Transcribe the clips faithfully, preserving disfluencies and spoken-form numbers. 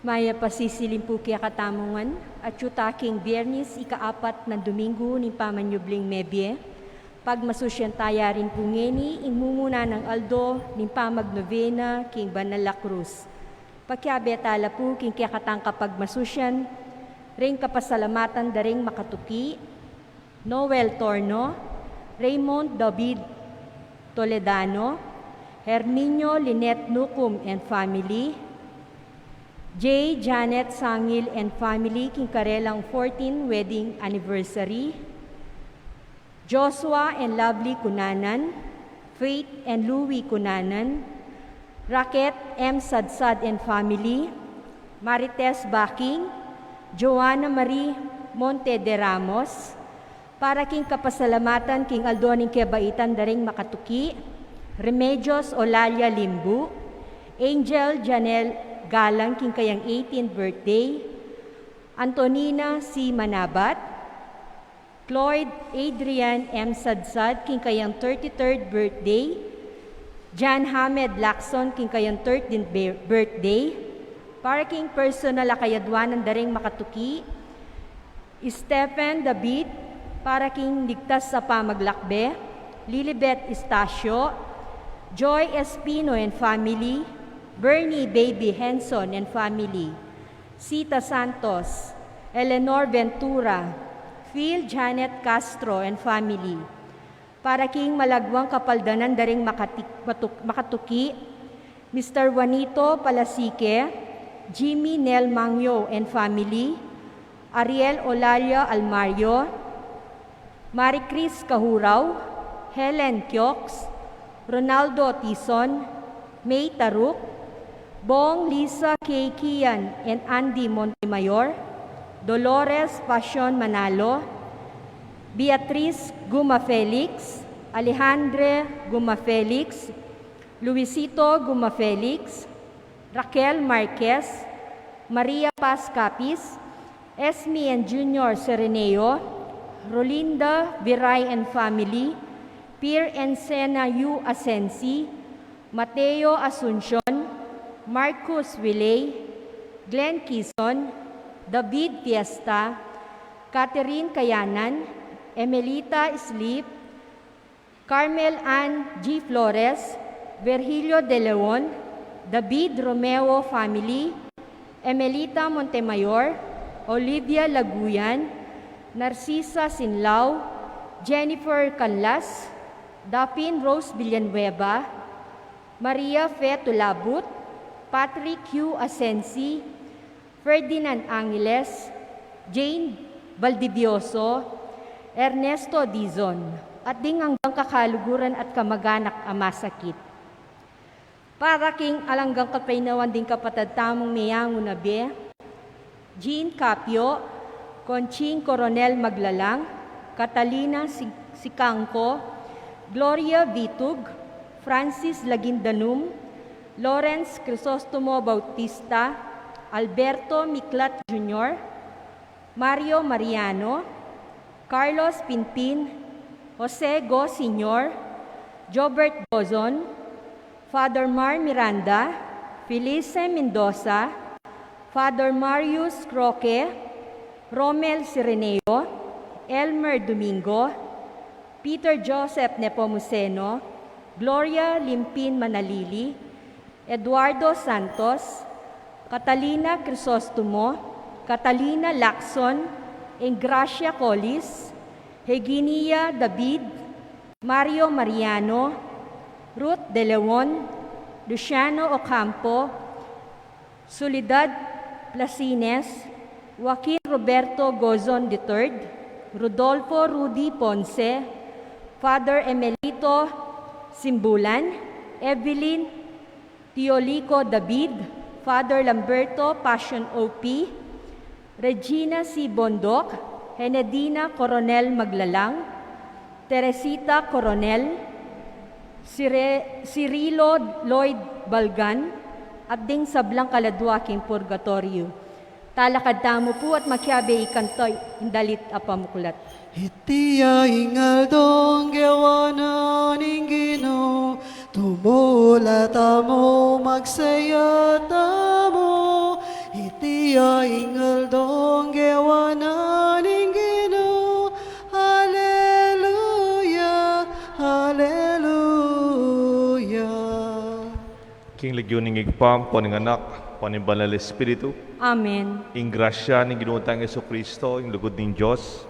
Mayap a sisilim pu kekatamu ngan, atyu ta king Biyernes, ikaapat nang Duminggu ning pamanyubling mebie. Pagmasusyan taya rin pu ngeni ing mumuna nang aldo ning pamagnovena king Banal a Cruz. Pakiabe tala pu king kekatang kapagmasusyan, ring kapasalamatan da ring makatuki, Noel Torno, Raymond David Toledano, Herminio Lynette Nucum and family, J Janet Sangil and family king karelang fourteen wedding anniversary, Joshua and Lovely Cunanan, Faith and Louie Cunanan, Raquel M Sadsad and family, Marites Baking, Joanna Marie Monte de Ramos, para king kapasalamatan king aldo ning kebaitan da ring makatuki, Remedios Olalia Limbu, Angel Janel Galang king kayang eighteenth birthday, Antonina C Manabat, Cloyd Adrian M Sadsad king kayang thirty-third birthday, Jan Hamed Lacson king kayang thirteenth bir-, birthday, para king personal a kayadwanan da ring makatuki, Stephen David, para king ligtas a pamaglakbe, Lilibet Estacio, Joy Espino and family, Bernie Baby Henson and family, Sita Santos, Eleanor Ventura, Phil Janet Castro and family, para king malagwang kapaldanan da ring makati-, matuk-, makatuki, Mister Juanito Palasique, Jimmy Nel Mangyo and family, Ariel Olalia Almario, Marie Chris Kahurao, Helen Kioks, Ronaldo Tison, May Taruk, Bong Lisa K Kian and Andy Montemayor, Dolores Pasion Manalo, Beatriz Guma Felix, Alejandre Guma Felix, Luisito Guma Felix, Raquel Marquez, Maria Paz Capis, Esme and Junior Sereneo, Rolinda Viray and family, Pierre Encena Yu Asensi, Mateo Asuncion, Marcus Willey, Glenn Kison, David Fiesta, Catherine Kayanan, Emelita Sleep, Carmel Ann G Flores, Virgilio De Leon, David Romeo family, Emelita Montemayor, Olivia Laguyan, Narcisa Sinlao, Jennifer Canlas, Daphne Rose Villanueva, Maria Fe Tulabut, Patrick Q Asensi, Ferdinand Angeles, Jane Valdivioso, Ernesto Dizon, at ding anggang kakaluguran at kamaganak a masakit. Para king alang anggang kapaynawan ding kapatad tamung meyangu na bie, Jean Capio, Conching Coronel Maglalang, Catalina Si-, Sicangco, Gloria Vitug, Francis Laguindanum, Lawrence Crisostomo Bautista, Alberto Miklat Junior, Mario Mariano, Carlos Pinpin, Jose Go Senior, Jobert Gozon, Father Mar Miranda, Felice Mendoza, Father Marius Roque, Romel Cireneo, Elmer Domingo, Peter Joseph Nepomuceno, Gloria Limpin Manalili, Eduardo Santos, Catalina Crisostomo, Catalina Lacson, Engracia Collis, Heginia David, Mario Mariano, Ruth De Leon, Luciano Ocampo, Soledad Plasines, Joaquin Roberto Gozon the third, Rodolfo Rudy Ponce, Father Emelito Simbulan, Evelyn Teolico David, Father Lamberto Passion O P, Regina C Bondoc, Henedina Coronel Maglalang, Teresita Coronel, Cire-, Cirilo Lloyd Balgan, at ding sablang kaladua king purgatoryo. Talakad tamu pu at makiabe ikanta ing dalit a pamuklat. Iti ya ing aldong gewa na ning Ginu, tumula tamu, magsaya tamu. Iti Tia ing aldong gewa na ning Ginu. Aleluya, aleluya. King lagyu ning Ibpa, ampo ning Anak, ampo ning Banal Espiritu. Amen. Ing grasya ning Ginu tang Jesucristo, ing lugud ning Dios,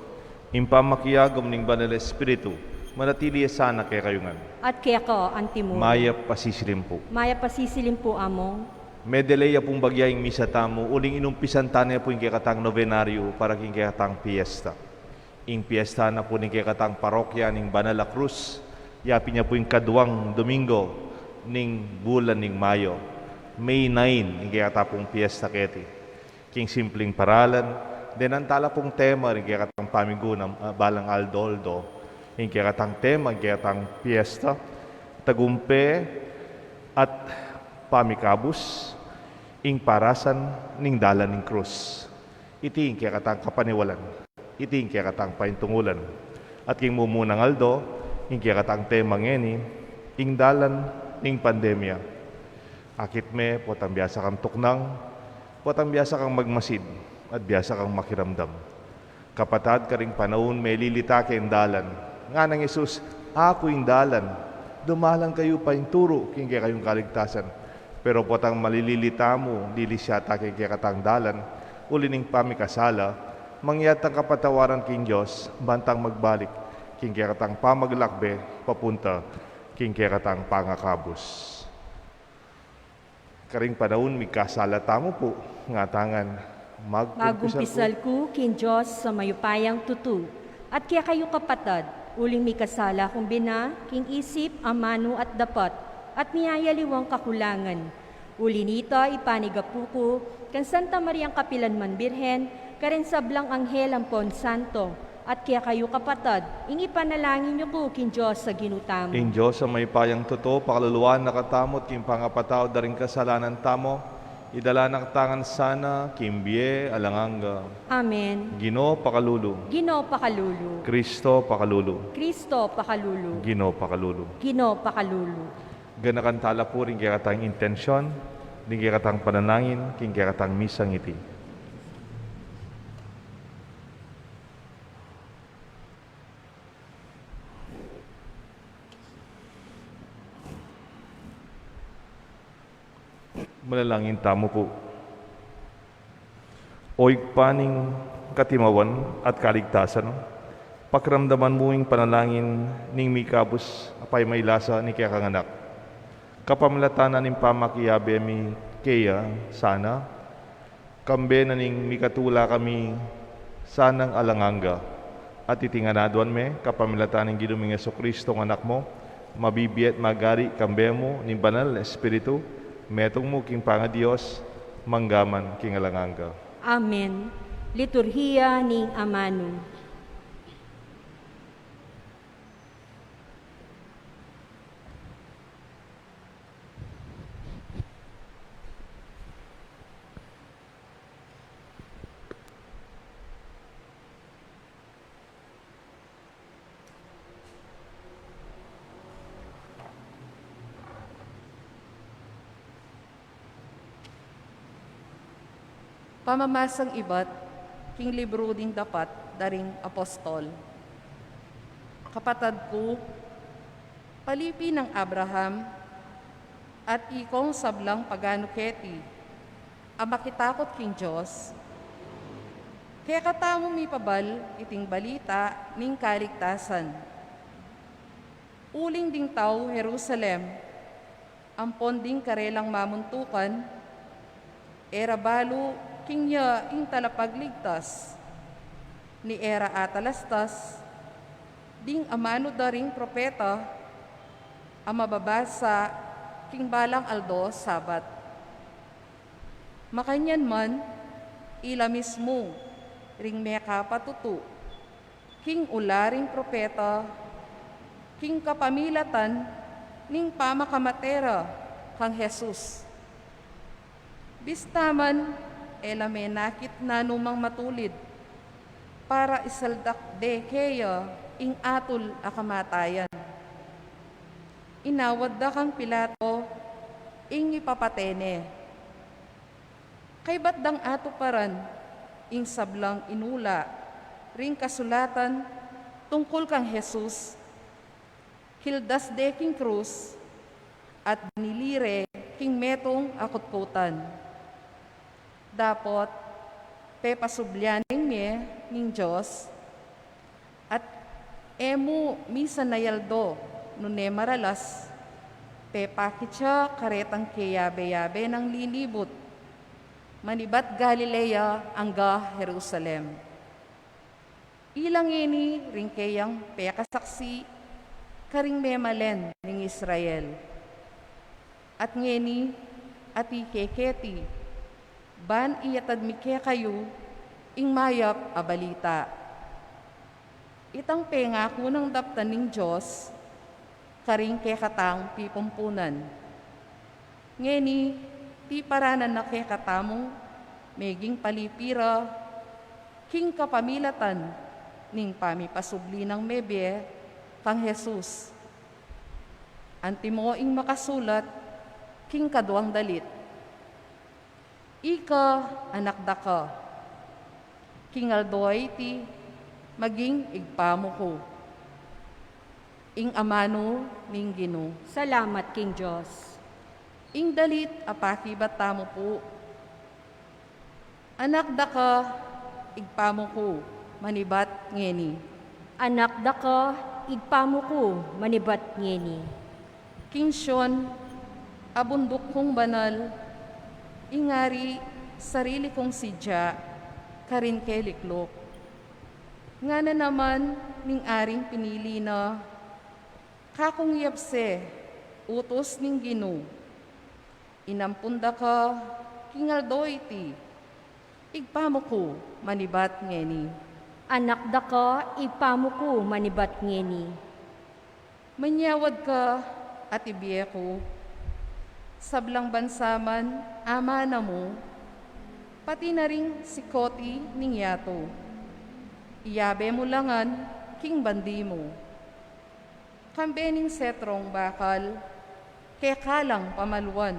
ing pamakiagum ning Banal Espiritu, manatili ya sana kekayu ngan. At keka antimurin. Mayap a sisilim pu. Mayap a sisilim pu, Among. Medeleya pung bagya ing misa tamu, uling inumpisan tana pu ing kekatang nobenaryo para king kekatang piesta. Ing piesta na pu ning kekatang parokya ning Banal a Krus, yapin ya pu ing kaduang Domingo ning bulan ning Mayo. May nine ing kekata pung piesta keti. King simpling paralan, denan tala pung tema ring kekatang pamiguna, ah, balang aldo-aldo. Ing kekatang tema ning kekatang piesta, tagumpe at pamikabus, ing parasan ning dalan ning krus. Iti ing kekatang kapaniwalan. Iti ing kekatang paintungulan. At king mumunang aldo, ing kekatang tema ngeni, ing dalan ning pandemya. Akit me, potang biasa kang tuknang, potang biasa kang magmasid, at biasa kang makiramdam. Kapatad, karing panaun melilita ke ing dalan. Ngana nang Jesus, "Aku ing dalan. Dumalan kayu painturu king kekayung kaligtasan." Pero potang malililita mu, lilisya ta king kekatang dalan, uli ning pamikasala, mangyad tang kapatawaran king Dios, ban tang magbalik king kekatang pamaglakbe, papunta king kekatang pangakabus. Karing panaun mikasala tamu pu, ngana ngan, magkumpisal ku. Magkumpisal ku king Dios a mayupayang tutu, at kekayu kapatad, uling mikasala kung bina, king isip, amanu at dapat, at miyayaliwang kakulangan. Uli nita, ipanigapu ku kang Santa Mariang kapilan man Birhen, karing sablang anghel ampon santo, at kekayu kapatad, ing ipanalangin yu ku king Dios a Ginu tamu. Ing Dios a mayupayang tutu, pakaluluan na katamu at king pangapatawad da ring kasalanan tamu, idala na katamu ngan sana king bie alang angga. Amen. Ginu, pakalulu. Ginu, pakalulu. Kristo, pakalulu. Kristo, pakalulu. Ginu, pakalulu. Ginu, pakalulu. Ganakan tala pu ring kekatang intensyon ning kekatang panalangin king kekatang misang iti. Manalangin tamu pu. O Ibpa ning katimawan at kaligtasan, pakiramdaman mu ing panalangin ning mikabus a pamaglasa ning kekang Anak. Kapamilatan na ning pamakiabe mi keya sana, kambe na ning mikatula kami sanang alang angga. At iti ngan aduan mi, kapamilatan ning Ginu ming Jesucristo a Anak mu, mabibie at magari kambe mu ning Banal a Espiritu, metung mu king pangaDios, mangga man king alang angga. Amen. Liturhiya ning Amanu. Pamamasang ibat king libru ding dapat da ring apostol. Kapatad ku, palipi nang Abraham, at ikong sablang paganu keti, a makitakut king Dios, kekatamu mipabal iting balita ning kaligtasan. Uling ding tau Jerusalem, ampon ding karelang mamuntukan, e ra balu king ya ing talapagligtas, ni e ra atalastas ding amanu da ring propeta a mababasa king balang aldo Sabat. Makanyan man, ila mismu ring mekapatutu king ula ring propeta, king kapamilatan ning pamakamate ra kang Jesus. Bista man, e la menakit nanumang matulid para isaldak de keya ing atul a kamatayan. Inawad da kang Pilato ing ipapate ne. Kaybat dang atuparan ing sablang inula ring kasulatan tungkul kang Jesus, kildas de king krus at binili re king metung a kutkutan. Dapot pepasublian ne ing mie ning Dios, at e mu misan a aldo nune maralas pepakit ya karetang keyabe-yabe nang lilibut, manibat Galilea angga Jerusalem. Ila ngeni ring keyang pekasaksi karing memalen ning Israel. At ngeni, ati ke keti, ban iyatad mi kekayu ing mayap a balita. Itang pengaku nang daptan ning Dios karing kekatang pipumpunan. Ngeni, tiparanan na kekatamung meging palipi ra king kapamilatan ning pamipasubli nang mebie kang Jesus. Antimo ing makasulat king kaduang dalit: Ika, anak daka, king aldo a iti maging Ibpa mu ku. Ing amanu ning Ginu. Salamat king Dios. Ing dalit a pakibat tamu pu. Anak daka, Ibpa mu ku, manibat ngeni. Anak daka, Ibpa mu ku, manibat ngeni. King Sion, a bunduk kung banal, ing ari sarili kung sidya karin ke likluk. Ngana naman ning aring pinili na, kakung yapse utus ning Ginu. Inampun daka king aldo iti, Ibpa mu ku, manibat ngeni. Anak daka, Ibpa mu ku, manibat ngeni. Manyawad ka, ati bie ku, sablang bansa man amana mu, pati na ring sikoti ning yatu, iyabe mu la ngan king bandi mu. Kambe ning setrong bakal, keka lang pamaluan,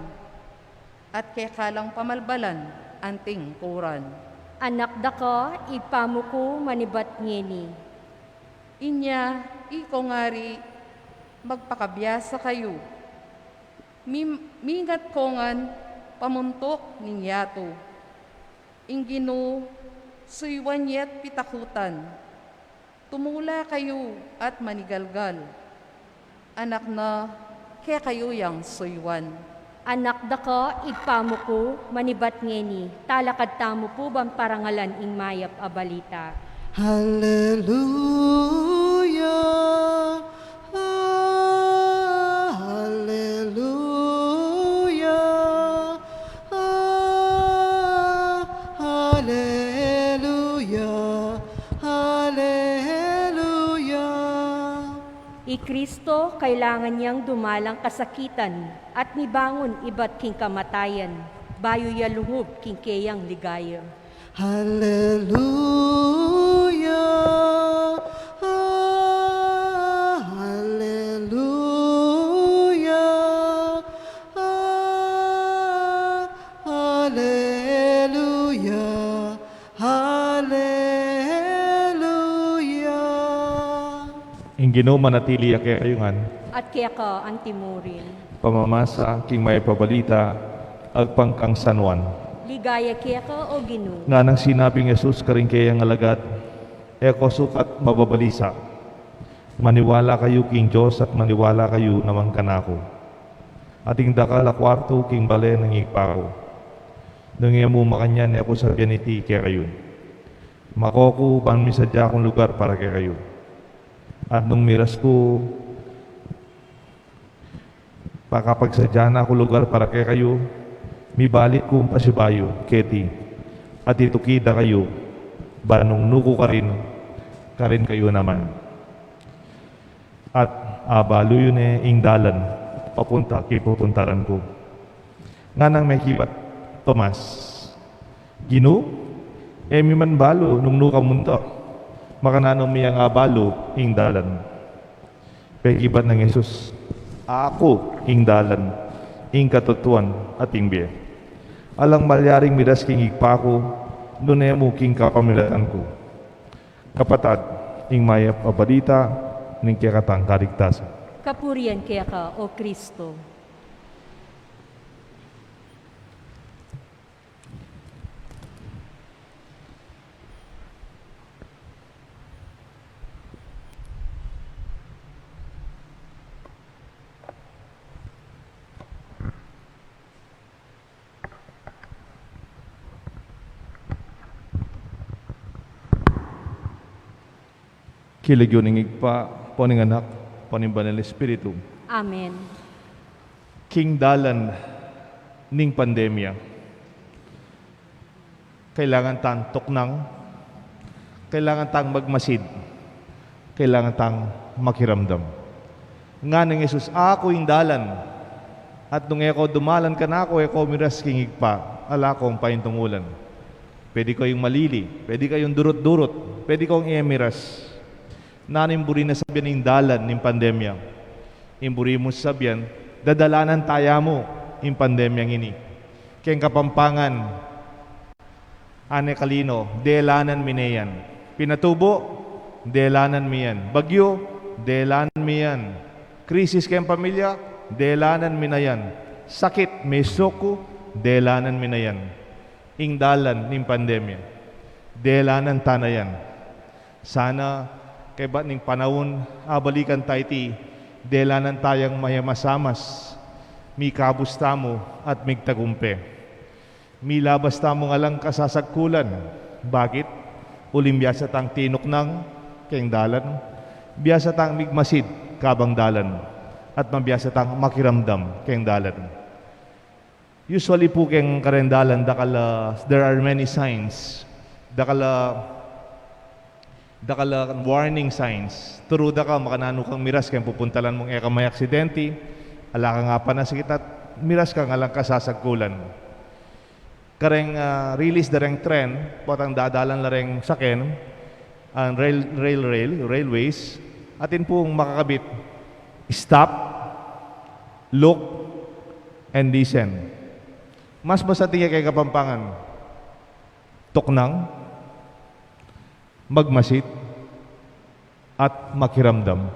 at keka lang pamalbalan anting kuran. Anak daka, Ibpa mu ku, manibat ngeni. Inya, iko ngari, magpakabiasa kayu. Mi-, mingat ko ngan pamuntuk ning yatu. Ing Ginu, suyuan ye't pitakutan. Tumula kayu at manigalgal. Anak na, kekayu yang suyuan. Anak daka, Ibpa mu ku, manibat ngeni. Talakad tamu pu ban parangalan ing mayap a balita. Haleluya, haleluya, haleluya, haleluya. I Kristo kailangan yang dumalang kasakitan at mibangun ibat king kamatayan, bayu ya lugub king keyang ligaya. Haleluya, haleluya, haleluya, haleluya. Ing Ginu manatili ya kekayu ngan. At keka antimurin. Pamamasa king mayap a balita agpang kang San Juan. Ligaya keka, o Ginu. Nganang sinabi nang Jesus karing keyang alagad, e ko sukat mababalisa. Maniwala kayu king Dios at maniwala kayu naman kanaku. Ating dakal a kuartu king bale ning Ibpa ku. Nung e mu makanyan, e ku sabian iti kekayu. Mako ku ban misadya kung lugar para kekayu. At nung miras ku, pakapagsadya na ku lugar para kekayu, mibalik ku pasibayu keti, at ituki da kayu, ban nung nuku karin, karin kayu naman. At abalu yu ne ing dalan papunta king pupuntalan ku. Nganang mekibat Tomas, Ginu, e mi man balu nung nu ka munta. Makananu mi yang abalu ing dalan? Pekibat nang Jesus, Aku ing dalan, ing katutuan, at ing bie. Alang malyaring miras king Ibpa ku, nune mu king kapamilatan ku. Kapatad, ing mayap a balita ning kekatang kaligtasan. Kapurian keka, O Kristo. King lagyu ning Ibpa, ampo ning Anak, ampo ning Banal Espiritu. Amen. King dalan ning pandemya, kailangan tang tuknang, kailangan tang magmasid, kailangan tang makiramdam. Ngana nang Jesus, "Aku ing dalan, at nung e ko dumalan kanaku, e ko miras king Ibpa, ala kong paintungulan." Pwede kayung malili, pwede kayung durut-durut, pwede kayung e miras. Nanu ing buri nang sabyan ning dalan ning pandemya? Ing buri mung sabyan, dadalanan taya mu ing pandemyang ini. Keng Kapampangan, ane kalino, delanan mi ne yan. Pinatubu, delanan mi yan. Bagyu, delanan mi yan. Krisis keng pamilya, delanan mi na yan. Sakit, mesoku, delanan mi na yan. Ing dalan ning pandemya, delanan ta na yan. Sana kaybat ning panaun, abalikan ta iti, delanan tayang mayamasamas, mikabus tamu at migtagumpe. Milabas tamung alang kasasagkulan. Bakit? Uling biasa tang tinuknang keng dalan, biasa tang migmasid kabang dalan, at mabiasa tang makiramdam keng dalan. Usually pu keng kareng dalan, dakal a, there are many signs. Dakal a, dakal a warning signs. Turu da ka, makananu kang miras keng pupuntalan mung e ka mangaksidenti, ala kang apanasakit at miras kang alang kasasagkulan. Kareng, ah, rilis da reng tren, potang dadalan la reng saken, ang rail, rail, rail, railways, atin pung makakabit, stop, look, and listen. Mas masanting ya keng Kapampangan, tuknang, magmasid, at makiramdam.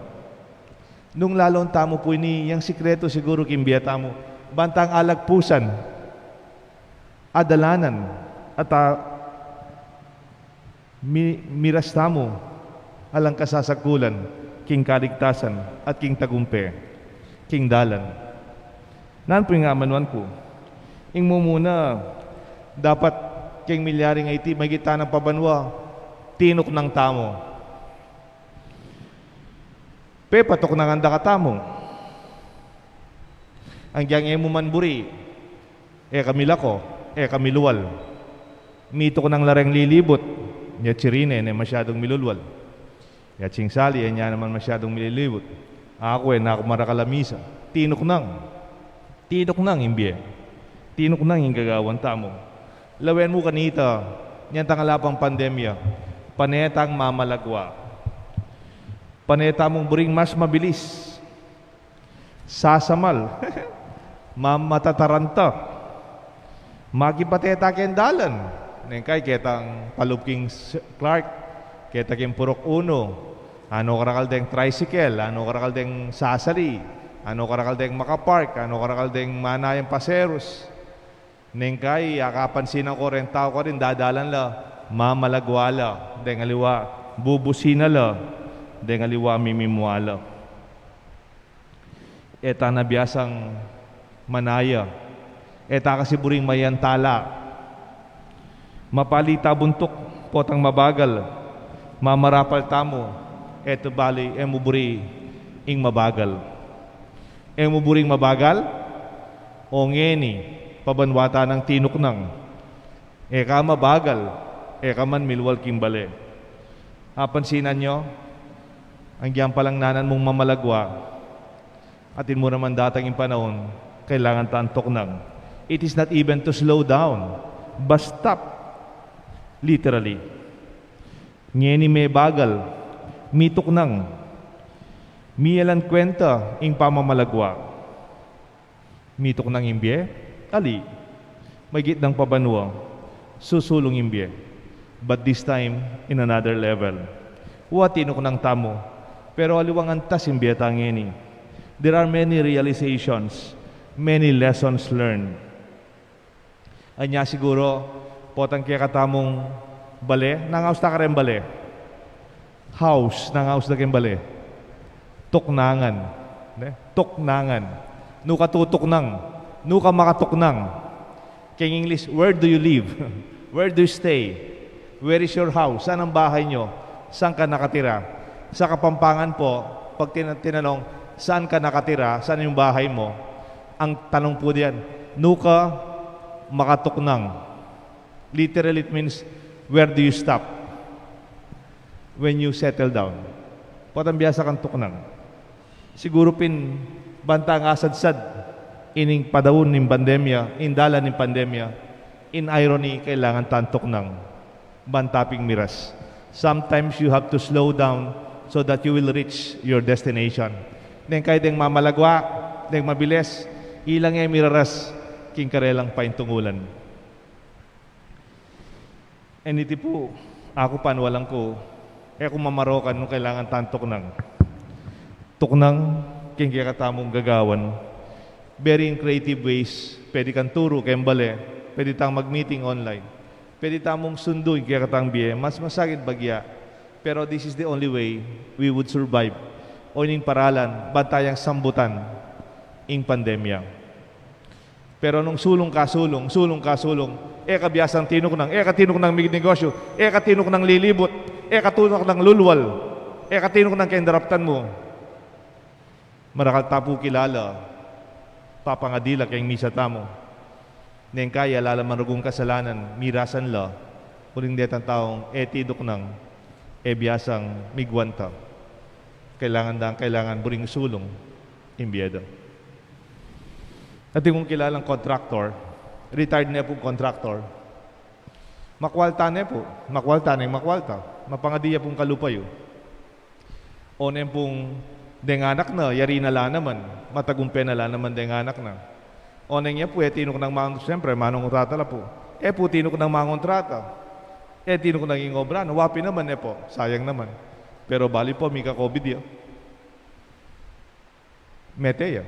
Nung lalawen tamu pu ini, yang sikretu siguru king bie tamu, bantang alagpusan, adalanan, at, ah, mi-, miras tamu alang kasasagkulan king kaligtasan at king tagumpe king dalan. Nanu pu ing amanuan ku? Ing mumuna, dapat keng milyaring aiti, magit tanang pabanua, tinuknang tamu. Pepatuknangan da katamu. Anggiyang e mu man buri, e ka milako, e ka milual. Mituknang la reng lilibut. Nya, chirine, ne masyadung milulual. Ya ching Sali, e nya naman masyadung mililibut. Aku, e na ku marakal a misa. Tinuknang. Tinuknang ing bie. Tinuknang ing gagawan tamu. Lawen mu kanita, nyang tangala pang pandemya, pane tang mamalagwa. Pane tamung buring mas mabilis. Sasamal. Mamatataranta. Makipate ta keng dalan. Neng kai ketang palub king s-, Clark, keta keng Purok Uno. Ano karakal deng tricycle, ano karakal deng sasali, ano karakal deng makapark, ano karakal deng manayang paserus. Neng kai, akapansinan ko reng tau karin, dadalan la, mamalagwa la, deng aliwa, bubusina la, deng aliwa, mimimua la. E ta na biasang manaya. E ta kasi buring mayantala. Mapali ta buntuk, potang mabagal. Mamarapal tamu, e ta bali, e mu buri ing mabagal. E mu buring mabagal? O ngeni, pabanua ta nang tinuknang. E ka mabagal, e ka man milual king bale. Apansinan yu, anggiyang palang nanan mung mamalagwa, atin mu naman datang ing panaun, kailangan tang tuknang. It is not even to slow down, but stop. Literally. Ngeni mebagal, mituknang, miyalan kwenta ing pamamalagwa. Mituknang ing bie? Ali. Maygit nang pabanua, susulung ing bie, but this time in another level. Wa, tinuknang tamu, pero aliwang antas ing bie tang ngeni. There are many realizations, many lessons learned. Anya siguru, potang kekatamung bale, nangaus ta kareng bale. House, nangaus da keng bale. Tuknangan. Ne? Tuknangan. Nu ka tutuknang? Nu ka makatuknang? Keng English, where do you live? Where do you stay? Where is your house? Saan ang bahay nyo? Saan ka nakatira? Sa Kapampangan po, pag tina-, tinanong, "Saan ka nakatira? Saan yung bahay mo?" Ang tanong po diyan, "Nu ka makatuknang?" Literally, it means, where do you stop when you settle down? Potang biasa kang tuknang. Siguru pin bantang asadsad ining padaun ning pandemya, ing dalan ning pandemya, in irony, kailangan tang tuknang. Banta ping miras. Sometimes you have to slow down so that you will reach your destination. Neng kaya deng mamalagwa, deng mabilis, ilang e miraras king karelang paintungulan. E niti pu, aku panualan ku, e ku mamarokan nung kailangan tang tuknang. Tuknang king kekatamung gagawan. Very in creative ways, pwede kang turu keng bale, pwede tang mag-meeting online, pwede tamung sundu ing kekatang bie, mas masakit bagya. Pero this is the only way we would survive. O ining paralan, bantang sambutan ing pandemya. Pero nung sulung ka sulung, sulung ka sulung, e ka biasang tinuknang, e ka tinuknang mignegosyu, e ka tinuknang lilibut, e ka tinuknang lulwal, e ka tinuknang keng daraptan mu. Marakal ta pu kilala, papangadi la keng misa tamu. Neng kaya lalaman rugung kasalanan, mirasan la, uling detang taung e tinuknang, e biasang migwanta. Kailangan dang, kailangan buring sulung ing bie da. Atin kung kilalang contractor, retired ne pung contractor. Makwalta ne pu, makwalta ne, makwalta. Mapangadi ya pung kalupa yu. O neng pung deng anak na, yari na la naman, matagumpe na la naman deng anak na. O neng ya pu, e tinuknang mang-, siyempre, mangontrata la pu. E pu tinuknang mangontrata. E tinuknang ing obra na, wa pin naman, e pu, sayang naman. Pero bali pu, mika-COVID ya. Mete ya.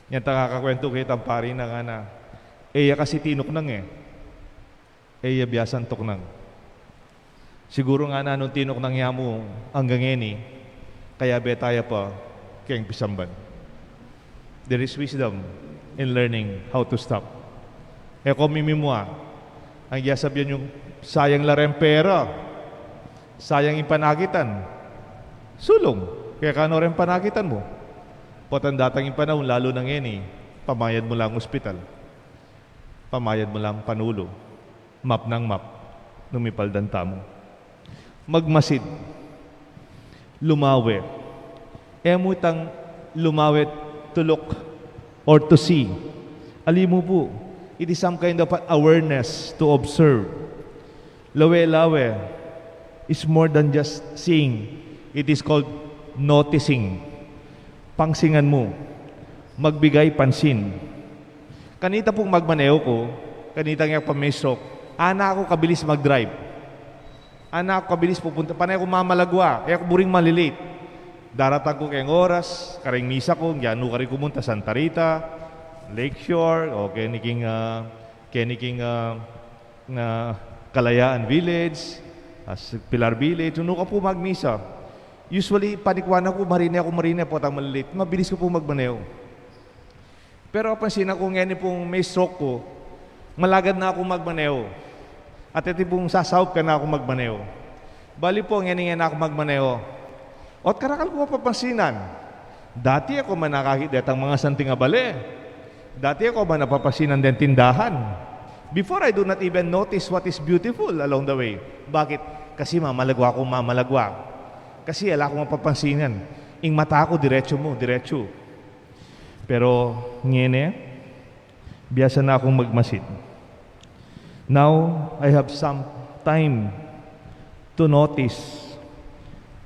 Nyang tang akakwentu ketang pari na ngana, e ya kasi tinuknang e. E ya biasang tuknang. Siguru ngana nung tinuknang ya mu anggang ngeni, kayabe taya pa keng pisamban. There is wisdom in learning how to stop. E ko mimimua, ang iya sabian yung, "Sayang la reng pera, sayang ing panakitan." Sulung, kaya kanu reng panakitan mu? Potang datang ing panaun, lalu na ngeni, pamayad mu lang ospital. Pamayad mu lang panulu. Map nang map. Nung mipaldan tamu. Magmasid. Lumawe. E mu itang lumawe to look or to see. Ali mu pu, it is some kind of an awareness to observe. Lawe-lawe is more than just seeing. It is called noticing. Pangsingan mu. Magbigay pansin. Kanita pung magmaneho ku, kanita ngeni pa may stroke, ana ku kabilis mag-drive. Ana ku kabilis pupunta, pane ku mamalagwa, e ku buring malilate. Daratang ku keng oras, kareng misa ku, nganu karing kumunta, Santa Rita, Lakeshore, o keni king, ah, keni king, ah, na Kalayaan Village, ah, s-, Pilar Village, nung ka pu magmisa. Usually, panikwa na ku, marine ku, marine, potang malilate. Mabilis ku pu magmaneho. Pero apansinan ku ngeni pung may stroke ku, malagad na ku magmaneho. At iti pung sasaup ka na ku magmaneho. Bali pu, ngeni ngeni na ku magmaneho. Ot karakal ku mapapansinan. Dati e ku man nakakit detang mangasanting a bale. Dati e ku man napapansinan deng tindahan. Before, I do not even notice what is beautiful along the way. Bakit? Kasi mamalagwa ku, mamalagwa. Kasi ala ku mapapansinan. Ing mata ku diretsu mu, diretsu. Pero ngeni, biasa na kung magmasid. Now, I have some time to notice,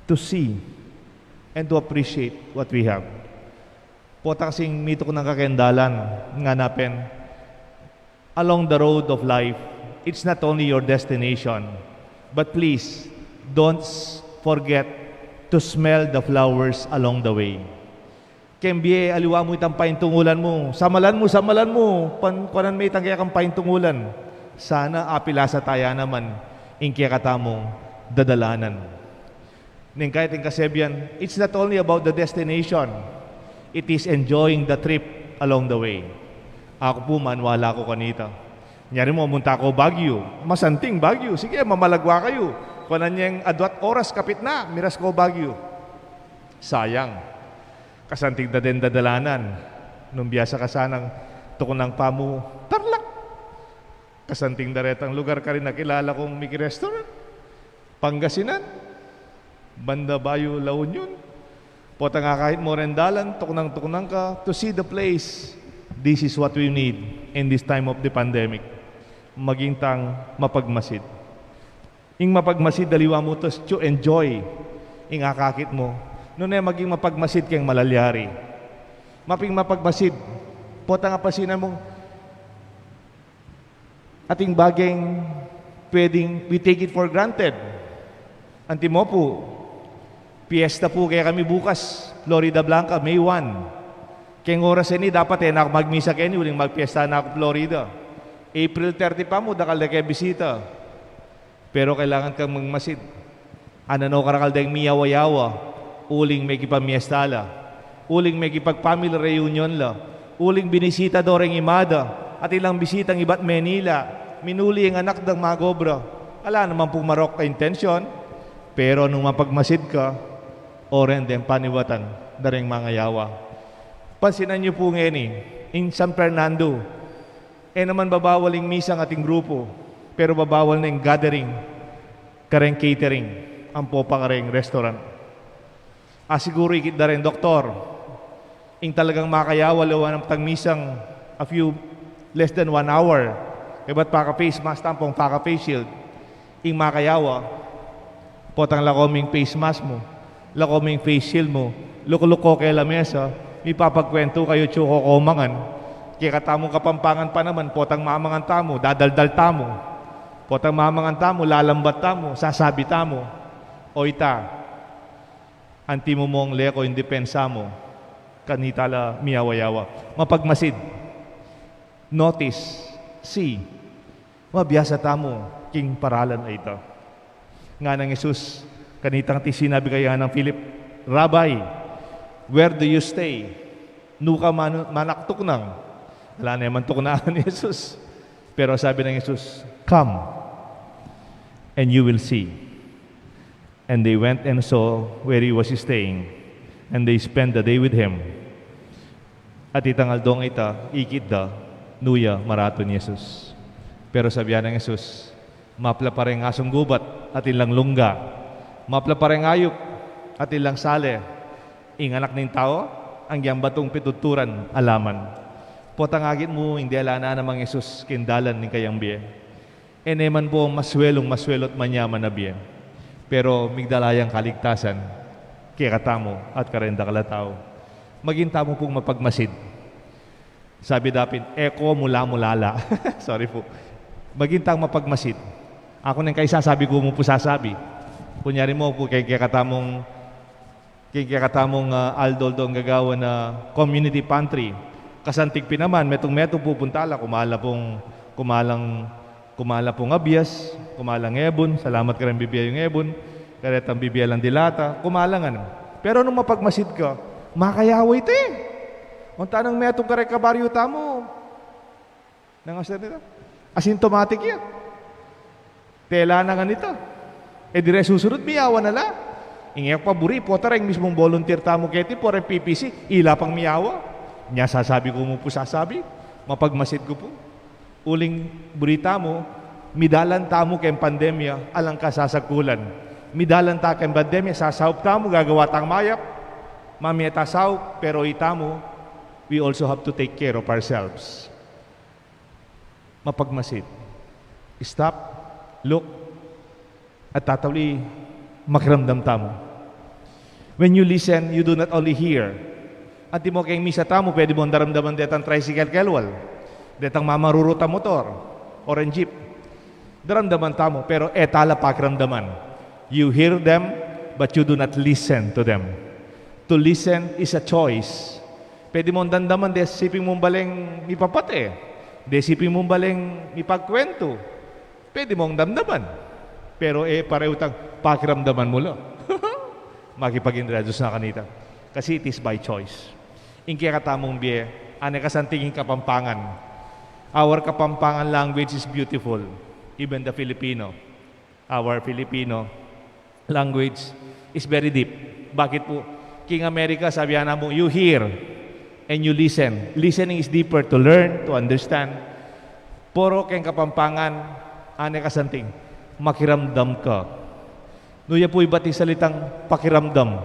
to see, and to appreciate what we have. Pota kasing mituknang ka keng dalan, ngana pin, Along the road of life, it's not only your destination, but please don't s- forget to smell the flowers along the way. Keng bie, aliwa mu itang paintungulan mu, samalan mu, samalan mu, pan, kuanan me itang kekang paintungulan. Sana apilasa taya naman ing kekatamung dadalanan. Neng kaya ting kasebian, it's not only about the destination, it is enjoying the trip along the way. Aku pu, maniwala ku kanita. Nyari mu, munta ko Baguio, masanting Baguio. Sige, mamalagwa kayu. Kuanan yeng adwa't oras, kapit na, miras ko Baguio. Sayang. Kasanting da deng dadalanan. Nung biasa ka sanang tuknang pa mu, Tarlac. Kasanting da retang lugar karin a kilala kung miki-restaurant. Pangasinan, banda bayu La Union. Potang akakit mu reng dalan, tuknang-tuknang ka to see the place. This is what we need in this time of the pandemic. Maging tang mapagmasid. Ing mapagmasid, aliwa mu to, to enjoy ing akakit mu. Nune maging mapagmasid keng malalyari. Maping mapagmasid. Potang apasinan mu, ating bageng pwedeng we take it for granted. Antimo pu, piesta pu kekami bukas, Florida Blanca, May one. Keng oras ini, dapat e na ku magmisa keni, uling magpiesta na ku Florida. April thirty pa mu, dakal da ke bisita. Pero kailangan kang magmasid. Ananu karakal deng miyawa-yawa, uling mekipamiesta la, uling mekipag-family reunion la, uling binisita do reng ima da, atin lang bisitang ibat Manila, minuli ing anak dang mag-obra. Ala naman pung marok a intensyon, pero nung mapagmasid ka, oren deng panibatan da reng mangayawa. Pansinan yu pu ngeni, ing San Fernando, e naman babawal ing misang ating grupu, pero babawal na ing gathering kareng catering ampo pa kareng restaurant. Asiguru ikit da reng doktor, ing talagang makayawa, aliwa na tang misang a few, less than one hour. Ibat paka-face mask ampong paka-face shield. Ing makayawa, potang lako ming face mask mu, lako ming face shield mu, lukluk ko keng lamesa, mipapagkwentu kayu atyu ko komangan. Kekatamung Kapampangan pa naman, potang mamangan tamu, dadaldal tamu. Potang mamangan tamu, lalambat tamu, sasabi tamu, o ita, antimo mung leko ing depensa mu kanita la miyawa-yawa. Mapagmasid. Notice, see, mabiasa tamu king paralan a ita. Ngana nang Jesus kanitang ating sinabi kaya nang Philip, "Rabbi, where do you stay?" Nu ka man-, manaktuknang? Ala ne man tuknangan ni Jesus. Pero sabi nang Jesus, "Come, and you will see." And they went and saw where he was staying, and they spent the day with him. At itang aldong ita, ikit da, nu ya maratun Jesus. Pero sabian nang Jesus, "Mapla pa reng asung gubat atin lang lungga, mapla pa reng ayup atin lang sale, ing Anak ning Tau, anggiyang batung pituturan a laman." Potang akit mu, ing dela na namang Jesus king dalan ning kayang bie. E ne man pu maswelung maswelu't manyaman a bie, pero migdala yang kaligtasan kekatamu at kareng dakal a tau. Maging tamu pung mapagmasid. Sabi dapin, "E ko mula-mula la." Sorry pu. Maging tang mapagmasid. Aku neng kaisasabi ku mu pu sasabi. Kunyari mu pu, keng kekatamung King kekatamung, ah, aldo-aldong gagawan na community pantry. Kasanting pin naman, metung-metung pupunta la, kumala pung, kumalang, kumala pung abias, kumalang ebun, salamat kareng bibie yung ebun, karetang bibie lang dilata, kumala ngan. Pero nung mapagmasid ka, makayawa ita e. Onta nang metung kareng kabaryu tamu, nang asin ita? Asymptomatic ya. Tela na ngan ita. E di reng susunut, miyawa na la. Ing e ku pa buri, pota reng mismung volunteer tamu keti, pu reng P P C, ila pang miyawa. Nya sasabi ku mu pu sasabi, mapagmasid ku pu. Uling buri tamu, midalan tamu keng pandemya, alang kasasagkulan. Midalan ta keng pandemya, sasaup tamu, gagawa tang mayap, mamie ta saup, pero itamu, we also have to take care of ourselves. Mapagmasid. Stop, look, at tatawli, makiramdam tamu. When you listen, you do not only hear. Antimo keng misa tamu, pwede mung daramdaman detang tricycle kelwal. Detang mamarurut a motor or en jeep, daramdaman tamu, pero e ta la pakiramdaman. You hear them, but you do not listen to them. To listen is a choice. Pwede mong damdaman, de siping mong baleng mipapate, de siping mong baleng mipagkwentu. Pwede mong damdaman. Pero e pareho tang pakiramdaman mu la. Makipag-introduce na kanita. Kasi it is by choice. Ing kekatamung bie, ane kasanting ing Kapampangan. Our Kapampangan language is beautiful. Even the Filipino, our Filipino language is very deep. Bakit po? King Amerika, sabi na mu, you hear and you listen. Listening is deeper, to learn, to understand. Pero keng Kapampangan, ane kasanting, makiramdam ka. Nu ya pu ibat ing salitang pakiramdam?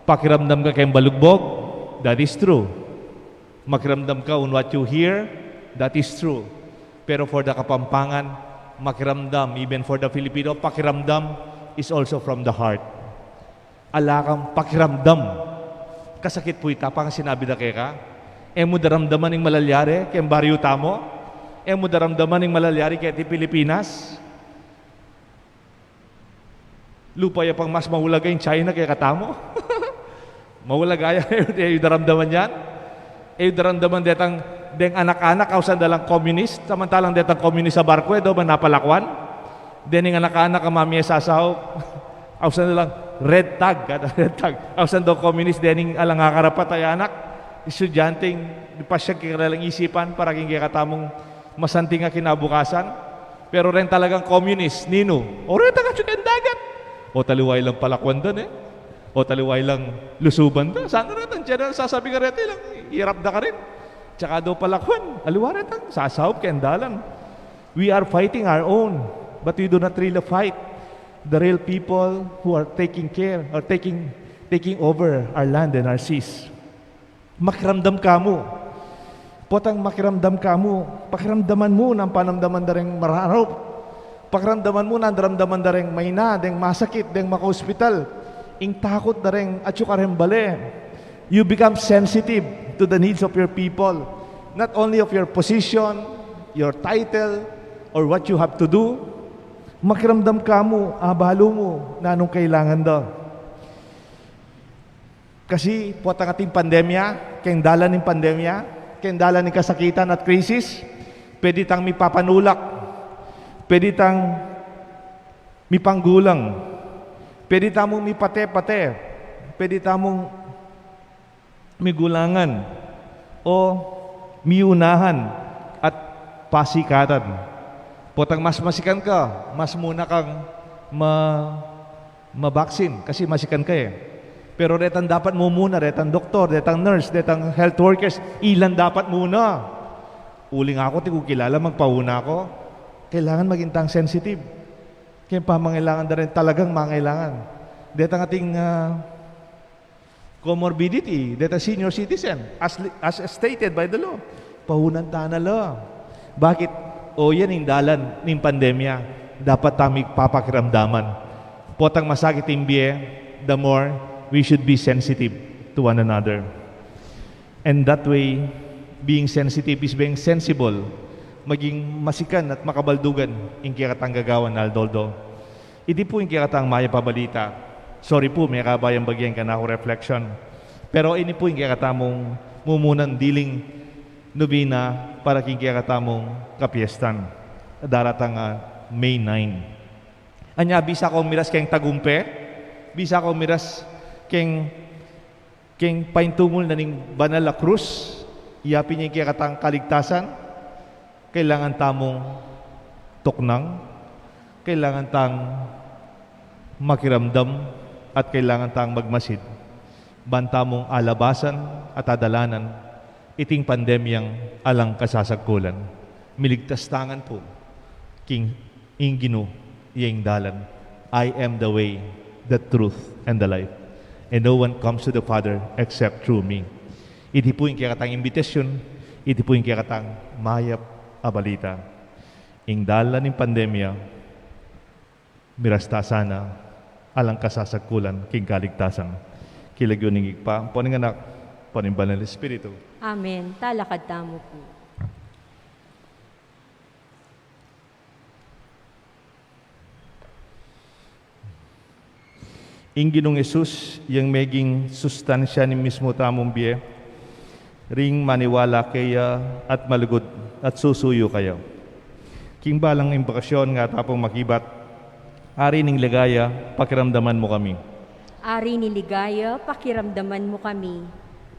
Pakiramdam ka keng balugbog, that is true. Makiramdam ka on what you hear, that is true. Pero for the Kapampangan, makiramdam, even for the Filipino, pakiramdam is also from the heart. Ala kang pakiramdam. Kasakit pu ita, pang sinabi da keka. E mu daramdaman ing malalyari keng baryu tamu? E mu daramdaman ing malalyari keti Pilipinas? Lupa ya pang mas maulaga ing China kekatamu. Maulaga ya, e yu daramdaman yan? E yu daramdaman detang, deng anak-anak, ausan da lang komunist, samantalang detang komunist a barku, e da man napalakuan? Dening anak-anak a mamie sasaup, ausan da lang red tag, kada red tag. Ausan da komunist, dening alang akarapat a anak, estudyanteng, pasyag keng kalelang isipan, para king kekatamung masanting a kinabukasan. Pero reng talagang komunist, ninu? O retang atyu keng dagat. O taliwa ilang palakuan da ne. O taliwa ilang lusuban da. Sana retang, diyan na sasabi ka reta ilang irap da karin. Tsaka do palakuan. Aliwa retang sasaup keng dalan. We are fighting our own, but we do not really fight the real people who are taking care or taking, taking over our land and our seas. Makiramdam ka mu. Potang makiramdam ka mu, pakiramdaman mu nang panamdaman da reng mararaup. Pakiramdaman mu nang daramdaman da reng maina, deng masakit, deng makaospital. Ing takut da reng atyu kareng bale. You become sensitive to the needs of your people, not only of your position, your title, or what you have to do. Makiramdam ka mu, abalu mu nanung kailangan da. Kasi potang ating pandemya, keng dalan ning pandemya, keng dalan ning kasakitan at krisis, pwede tang mipapanulak, pwede tang mipanggulang, pwede tamung mipate-pate, pwede tamung migulangan, o miunahan at pasikatan. Potang mas masikan ka, mas muna kang ma-, mabaksin kasi masikan ka e. Pero retang dapat mumuna, retang doktor, retang nurse, retang health workers, ilan dapat muna? Uling aku, atin kung kilala, magpauna aku. Kailangan maging tang sensitive keng pamangailangan da reng talagang mangailangan. Detang ating, ah, comorbidity, detang senior citizen, as, as stated by the law. Paunan ta na la. Bakit? O yan ing dalan ning pandemya, dapat tang migpapakiramdaman. Potang masakit ing bie, the more we should be sensitive to one another. And that way, being sensitive is being sensible. Maging masikan at makabaldugan ing kekatang gagawan aldo-aldo. Iti pu ing kekatang mayap a balita. Sorry pu, mekaba yang bagya ing kanaku reflection. Pero ini pu ing kekatamung mumunang diling nobena para king kekatamung kapiestan. Daratang, ah, May nine. Anya, bisa kong miras keng tagumpe, bisa kong miras keng keng paintumul na ning banal a krus, yapin ya ing kekatang kaligtasan, kailangan tamung tuknang, kailangan tang makiramdam, at kailangan tang magmasid. Ban tamung alabasan at adalanan iting pandemyang alang kasasagkulan. Miligtas ta ngan pu king ing Ginu, iya ing dalan. "I am the way, the truth, and the life. And no one comes to the Father except through me." Iti pu ing kekatang imbitasyon, iti pu ing kekatang mayap a balita. Ing dalan ning pandemya, miras ta sana alang kasasagkulan king kaligtasan. King lagyu ning Ibpa, ampo ning Anak, ampo ning Banal Espiritu. Amen. Talakad tamu pu. Ing Ginung Jesus, yang meging sustansya ning mismu tamung bie, ring maniwala keya at malugud at susuyu kaya. King balang imbakasyon nga ta pung makibat, Ari ning Ligaya, pakiramdaman mu kami. Ari ning Ligaya, pakiramdaman mu kami.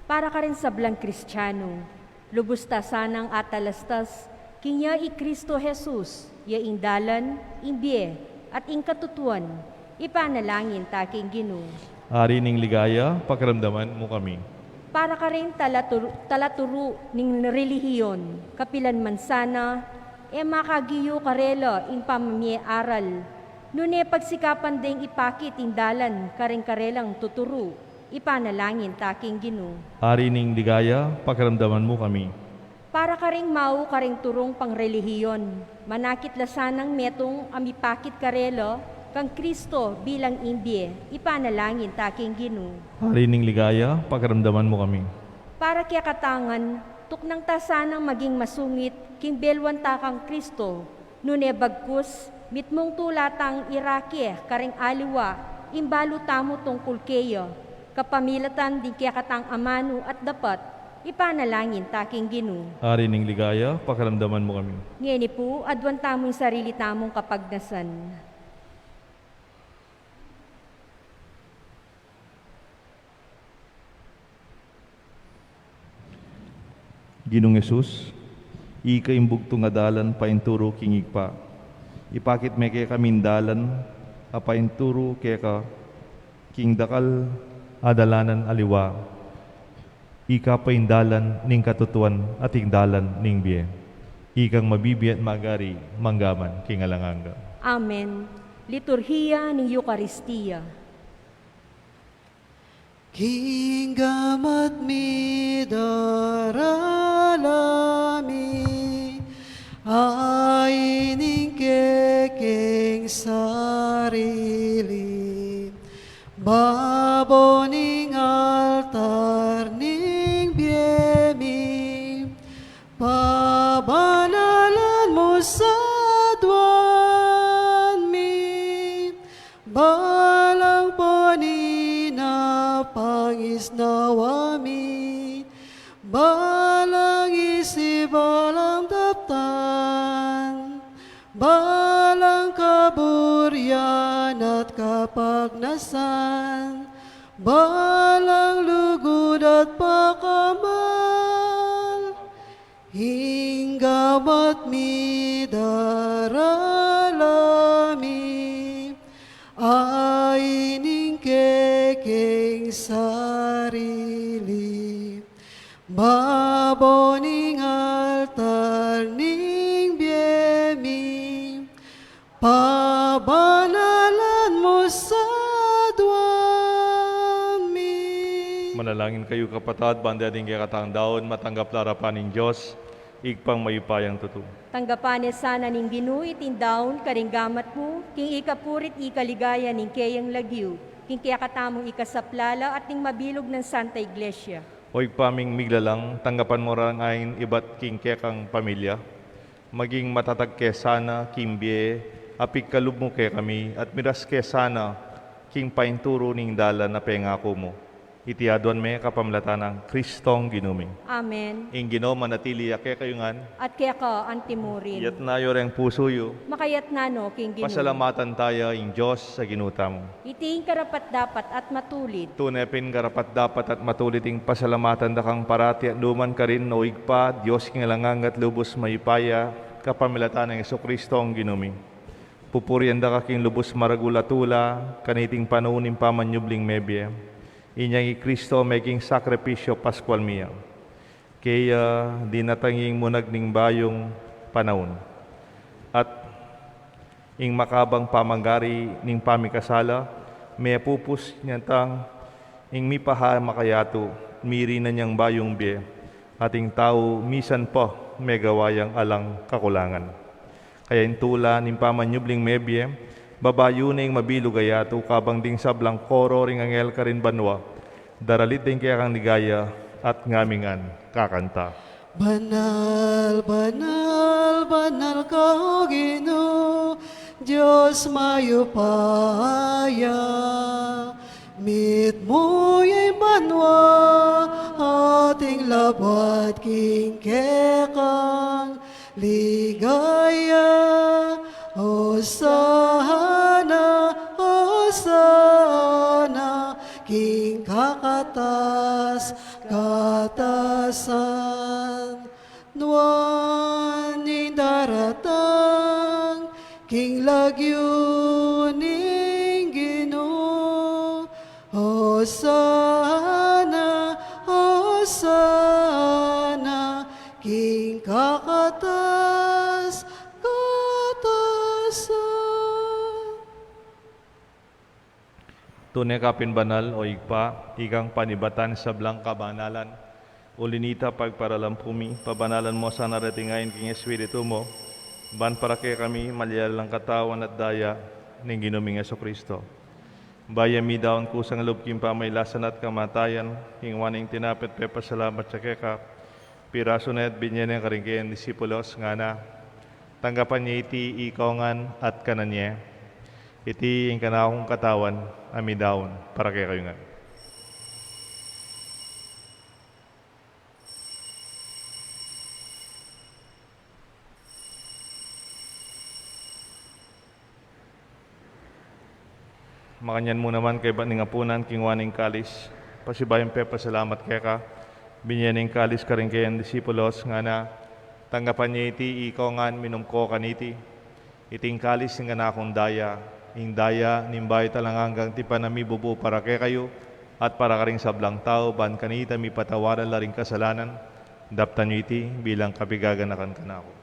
Para karing sablang Kristiyanu, lubus ta sanang atalastas, king ya i Kristo Jesus, ya ing dalan, ing bie, at ing katutuan, ipanalangin ta king Ginu. Ari ning Ligaya, pakiramdaman mu kami. Para karing talaturu-, talaturu ning relihiyon, kapilan man sana, e makagiyu karela ing pamamie aral, nune pagsikapan deng ipakit ing dalan karing karelang tuturu, ipanalangin ta king Ginu. Ari ning Ligaya, pakiramdaman mu kami. Para karing mau karing turung pangrelihiyon, manakit la sanang metung a mipakit karela kang Kristo bilang ing bie, ipanalangin ta king Ginu. Ari ning Ligaya, pakiramdaman mu kami. Para kekatang ngan, tuknang ta sanang maging masungit king beluan ta kang Kristo, nune bagkus, mitmung tula tang irake karing aliwa ing balu tamu tungkul keya, kapamilatan ding kekatang amanu at dapat, ipanalangin ta king Ginu. Ari ning Ligaya, pakiramdaman mu kami. Ngeni pu, aduan tamu ing sarili tamung kapagnasan. Ginung Jesus, ika ing bugtung a dalan painturu king Ibpa. Ipakit me kekami ing dalan a painturu keka king dakal a dalanan aliwa. Ika pa ing dalan ning katutuan at ing dalan ning bie. Ikang mabibie at magari mangga man king alang angga. Amen. Liturhiya ning Eukaristia. King gamat mi, darala mi, ain ing kekeng sarili, babo ning altar ning bie mi, pabanalan mu sa aduan mi, balang panina pangisnawa mi, balang isi, balang daptan, balang kaburian at kapagnasan, balang lugud at pakamal, ing gamat mi, darala mi, ain ing kekeng sarili, babo ning altar ning bie mi, pabanalan mu sa aduan mi. Manalangin kayu, kapatad, ban ding kekatang daun matanggap la arapan ning Dios, Ibpang mayupayang tutu. Tanggapan ne sana ning Ginu iting daun karing gamat mu, king ikapurit ikaligaya ning keyang lagyu, king kekatamung ikasaplala at ning mabilug nang Santa Iglesia. O Ibpa ming miglalang, tanggapan mu rang ain ibat king kekang pamilya. Maging matatag ke sana king bie a pigkalub mu kekami, at miras ke sana king painturu ning dalan a pengaku mu. Iti aduan mi kapamilatan nang Kristong Ginu mi. Amen. Ing Ginu manatili ya kekayu ngan. At keka antimurin. Iyatas yu reng pusu yu. Makayatas no king Ginu. Pasalamatan taya ing Dios a Ginu tamu. Iti ing karapat-dapat at matulid. Tune pin karapat-dapat at matulid ing pasalamatan da kang parati at nukarin man, O Ibpa, Dios king alang angga at lubus mayupaya, kapamilatan nang Jesukristong Ginu mi. Pupurian da ka king lubus maragul a tula, kaniting panaun ning pamanyubling mebie. Inyang i Kristo meging sakripisyu Paskual mi ya. Keya dinatang ing munag ning bayung panaun. At ing makabang pamagari ning pamikasala, mepupus ne tang ing mipahamak a yatu, mirinan yang bayung bie, at ing tau misan pa megawa yang alang kakulangan. Kaya ing tula ning pamanyubling mebie, babayun ne ing mabilug a yatu, kabang ding sablang koro ring anghel karin banua, daralit ding kekang ligaya, at ngami ngan kakanta. Banal, banal, banal ka, O Ginu, Dios mayupaya. Mitmu ya ing banua at ing labuad king kekang ligaya. Hosana, Hosana king kakatas-katasan. Nuan ing daratang king lagyu ning Ginu. Hosana, Hosana king kakatas-katasan. Tune ka pin banal, o Ibpa, ikang panibatan ing sablang kabanalan. Uli nita, pagparalampu mi, pabanalan mu sana reting ain king Espiritu mu, ban para kekami malyari lang katawan at daya ning Ginu ming Jesucristo. Bayu mi daun kusang lub king pamailasan at kamatayan, kinuan ne ing tinape at pepasalamat ya keka, pirasu ne at binye ne karing kayang disipulos, ngana: Tanggapan ye iti, ikong ngan, at kanan ye. Iti ing kanakung katawan, a midaun para kekayu ngan. Makanyan mu naman kaybat ning apunan, kinuan ne ing kalis, pasibayu yang pepasalamat keka, binye ne ing kalis karing kayang disipulos, ngana: Tanggapan ye iti, ikong ngan, minum ko kaniti. Iti ing kalis ning kanakung daya, ing daya ning bayu at alang anggang tipan a mibubu para kekayu at para karing sablang tau, ban kanita mipatawaran la ring kasalanan. Daptan yu iti bilang kapaganakan kanaku.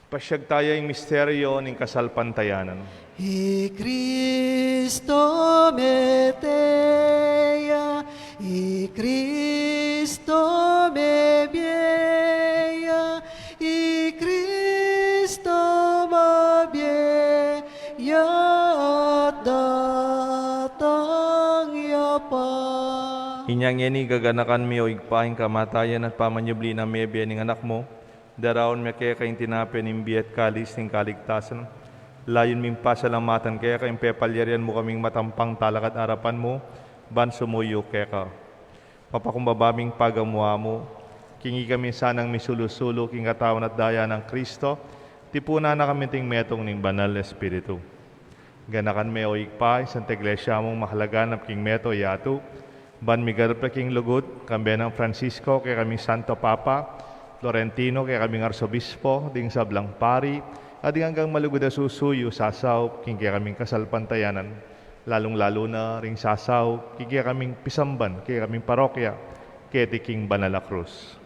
Pasiag taya ing misteryo ning kasalpantayanan. I Kristo mete ya, i Kristo mebie ya, i Kristo mabie ya, at datang ya pa. Inya ngeni gaganakan mi, o Ibpa, ing kamatayan at pamanyubli nang mebie ning Anak mu, daraun mi keka ing tinape ning bie at kalis ning kaligtasan. Layun ming pasalamatan keka ing pepalyarian mu kaming matampang talakad king arapan mu, ban sumuyu keka. Mapakumbaba ming pagamu-amu, king ikami sanang misulu-sulu king katawan at daya nang Kristo, tipunan na kami king metung ning Banal Espiritu. Ganakan me, o Ibpa, ing Santa Iglesia mung mahalaganap king meto yatu, ban migarup la king lugud, kambe nang Francisco, kekaming Santo Papa, Florentino, kekaming Arsobispo, ding sablang pari, at ding anggang malugud a susuyu sasaup king kekaming kasalpantayanan, lalung-lalu na ring sasaup king kekaming pisamban, kekaming parokya, keti king banal a krus.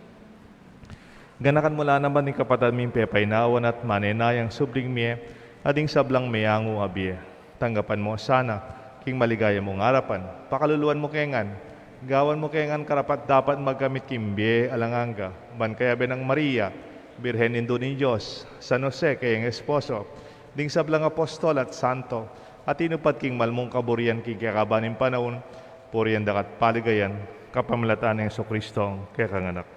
Ganakan mu la naman ding kapatad ming pepainawan at manenayang subling mie, at ding sablang meyangu a bie. Tanggapan mu sana king maligaya mung arapan, pakaluluan mu ke ngan, gawan mu ke ngan karapat-dapat magkamit king bie alang angga, ban kayabe nang Maria, Birhen Indu ning Dios, San Jose, kayang esposo, ding sablang apostol at santo, a tinupad king mal mung kaburian king kekaban ning panaun, purian da ka at paligayan, kapamilatan nang Jesucristo, kekang Anak.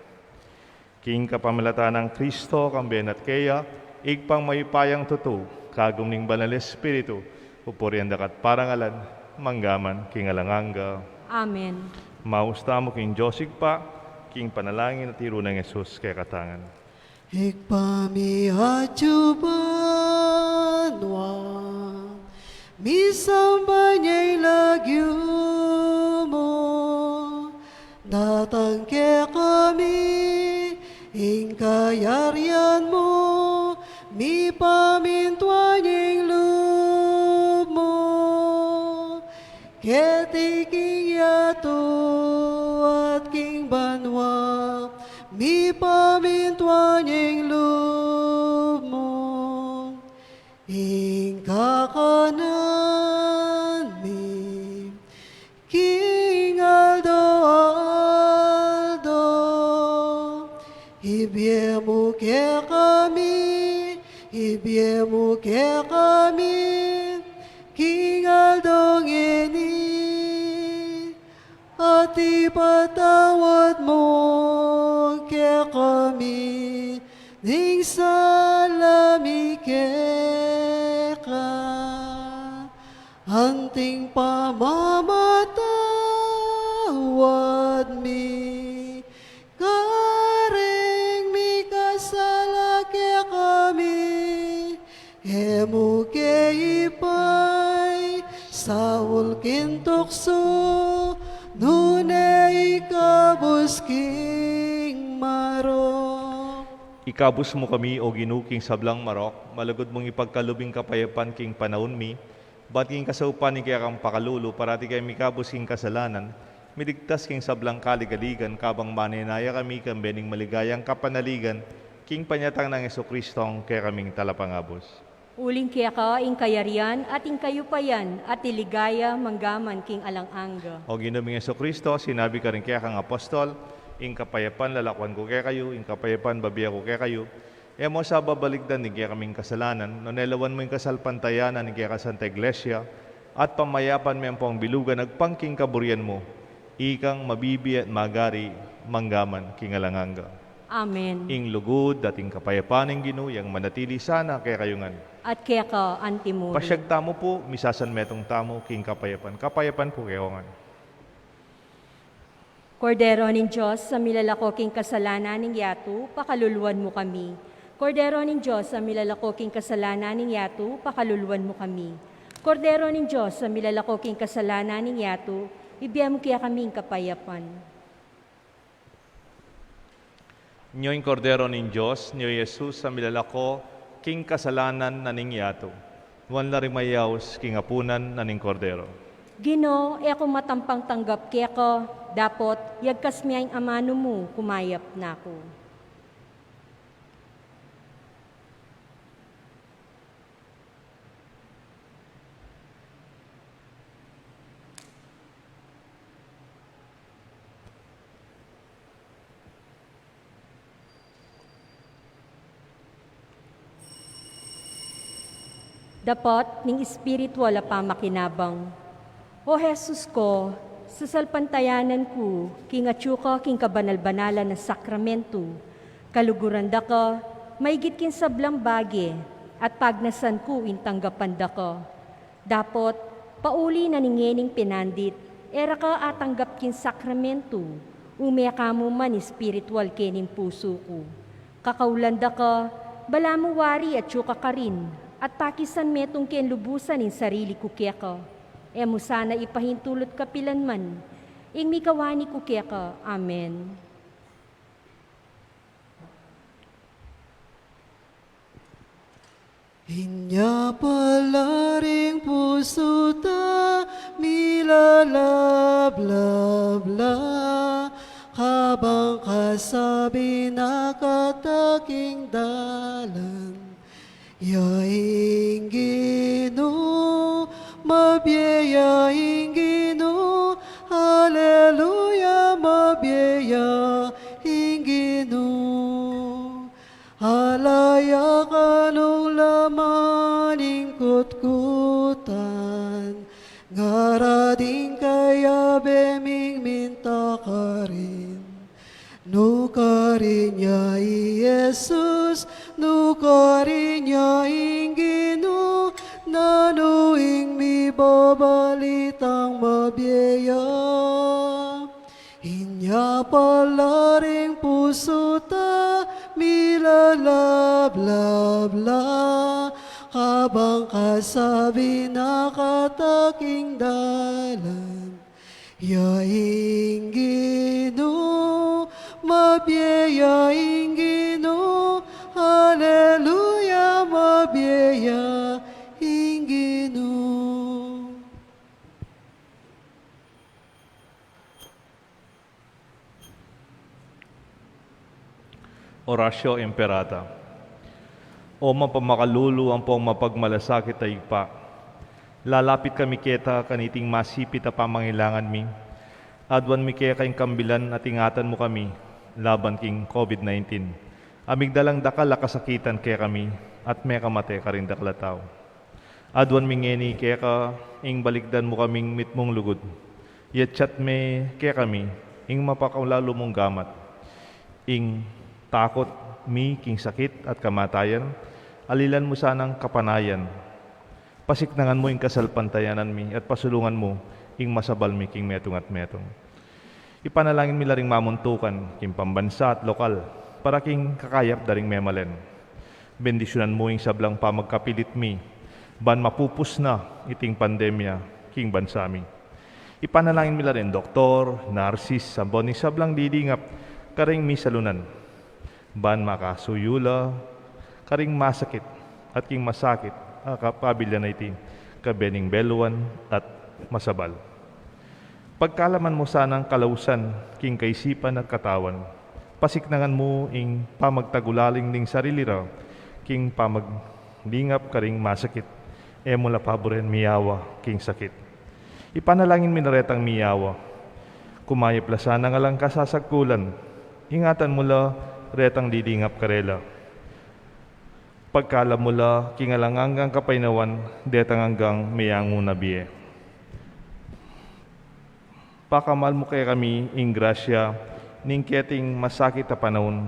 King kapamilatan nang Kristo, kambe na at keya, Ibpang mayupayang tutu, kagum ning Banal Espiritu, pupurian da ka at parangalan, mangga man king alang angga. Amen. Maus tamu king Dios Ibpa, king panalangin a tiru nang Jesus kekatang ngan. Ibpa mi atsu ka banua, misamban ya ing lagyu mu, datang kekami ing kayarian mu, mipamintuan ya ing lub mu, keti king yatu at king banua, mipamintuan ya ing lub mu. Ing kakanan mi king aldo-aldo, ibie mu kekami, ibie mu kekami king aldo ngeni, Ipatawad mu kekami ing sala mi keka, anting pamamatawad mi kareng mikasala kekami. E mu ke ipaisaul king tuksu, nune ikabus king marok. Ikabus mu kami, O Ginu, king sablang marok, malugud mung ipagkalub ing kapayapan king panaun mi, ban king kasaupan ning kekang pakalulu, parati keng mikabus king kasalanan, miligtas king sablang kaligaligan, kabang manenaya kami kambe ning maligayang kapanaligan, king panyatang nang Jesucristo, ing kekaming Talapangabus. Uling keka ing kayarian at ing kayupayan at ing ligaya manggaman king alang angga. O Ginu ming Jesucristo, sinabi karing kekang apostol, ing kapayapan lalakwan ku kekayu, ing kapayapan babie ku kekayu. E mu sa babalikdan ding kekaming kasalanan, nune lawan mu ing kasalpantayanan ning kekang Santa Iglesia, at pamayapan me ampong bilugan agpang king kaburian mu, ikang mabibie at magari manggaman king alang angga. Amen. Ing lugud at ing kapayapan ning Ginu, yang manatili sana kekayu ngan. At keka antimurin. Pasiag tamu pu, misasanmetung tamu king kapayapan. Kapayapan pu kekayu ngan. Kordero ning Dios, a milalako king kasalanan ning yatu, pakaluluan mu kami. Kordero ning Dios, a milalako king kasalanan ning yatu, pakaluluan mu kami. Kordero ning Dios, a milalako king kasalanan ning yatu, ibie mu kekami ing kapayapan. Nyo ing Kordero ning Dios, nyo i Jesus a milalako king kasalanan na ning yatu. Nuan la ring mayaus king apunan na ning Kordero. Ginu, e ku matampang tanggap keka, dapot yagkas me ing amanu mu, kumayap na ku. Dapot ning espiritual a pamakinabang. O Jesus ko, sasalpantayanan ku king atyu ka king kabanal-banalan a sakramento, kaluguran da ka maigit king sablang bage, at pagnasan ku ing tanggapan da ka. Dapot, pauli na ning ngening pinandit, e ra ka atanggap king sakramento, ume ka mu man espiritual kening pusu ku. Kakaulan da ka, balamu wari atyu ka karin, at pakisan metung keng lubusan ing sarili ku keka. E mu sana ipahintulut kapilan man, ing mikawani ku keka. Amen. Inya pala ring pusu ta, milalablab la, kabang kasabi na kataking dalan. Ya ing Ginu, mabie ya ing Ginu, aleluya, mabie ya ing Ginu. Ala ya kanung laman ning kutkutan, ngara ding kayabe ming minta karin. Nukarin ya i Jesus, nukarin ya ing Ginu, nanu ing mibabalitang mabie ya. Inya pala ring pusu ta, milalablab la, kabang kasabi na kataking dalan. Ya ing Ginu, mabie ya ing Ginu, aleluya, mabie ya ing Ginu. Oratio Imperata. O mapamakalulu ampong mapagmalasakit a Ibpa, lalapit kami keta kaniting masipit a pamangailangan mi. Aduan mi keka ing kambilan at ingatan mu kami laban king COVID nineteen. A migdalang dakal a kasakitan kekami at mekamate karing dakal a tau. Aduan mi ngeni keka ing balikdan mu kaming mitmung lugud. Yatsat me kekami ing mapakalalu mung gamat, ing takut mi king sakit at kamatayan, alilan mu sanang kapanayan. Pasiknangan mu ing kasalpantayanan mi at pasulungan mu ing masabal mi king metung at metung. Ipanalangin mi la ring mamuntukan king pambansa at lokal para king kakayap da ring memalen. Bendisyunan mu ing sablang pamagkapilit mi ban mapupus na iting pandemya king bansa mi. Ipanalangin mi la ring doktor, narsis, ampon ing sablang didingap karing misalunan ban makasuyu la karing masakit at king masakit a kapabilyan na iti kabening beluan at masabal. Pagkalaman mu sanang kalausan king kaisipan at katawan. Pasiknangan mu ing pamagtagulaling ning sarili ra king pamaglingap karing masakit. E mu la paburen miyawa king sakit. Ipanalangin mi na retang miyawa. Kumayap la sanang alang kasasagkulan. Ingatan mu la retang didingap karela. Pagkalub mu la king alang anggang kapaynawan, detang anggang meyangu na bie. Pakamal mu kekami ing grasya ning keting masakit a panaun,